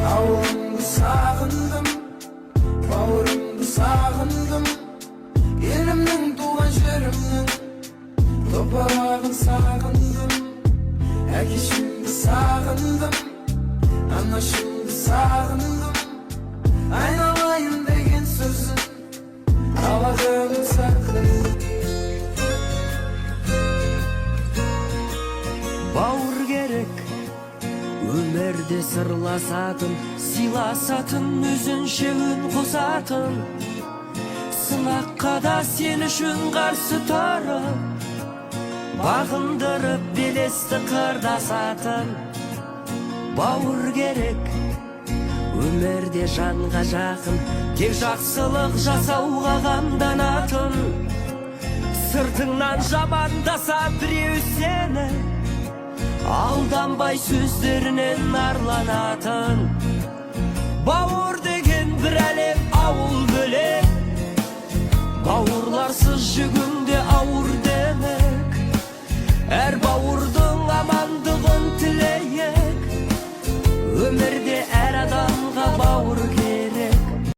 Ауылымды сағындым, бауырымды сағындым, елімнің, туған жерімнің топырағын сағындым, әкешімді сағындым, анашымды сағындым, айналайын деген сөзін, алақанын сағындым. Бауыр керек өмірде сырласатын, сыйласатын, өзінше үн қосатын, сынаққа да сен үшін қарсы тұрып, бағындырып белесті қырдасатын. Бауыр керек өмірде жанға жақын, тек жақсылық жасауға қамданатын, сыртыңнан жамандаса біреу сені, алданбай сөздерінен арланатын. Бауыр деген бір әлем, ауыл бөлек, бауырларсыз жүгің де ауыр.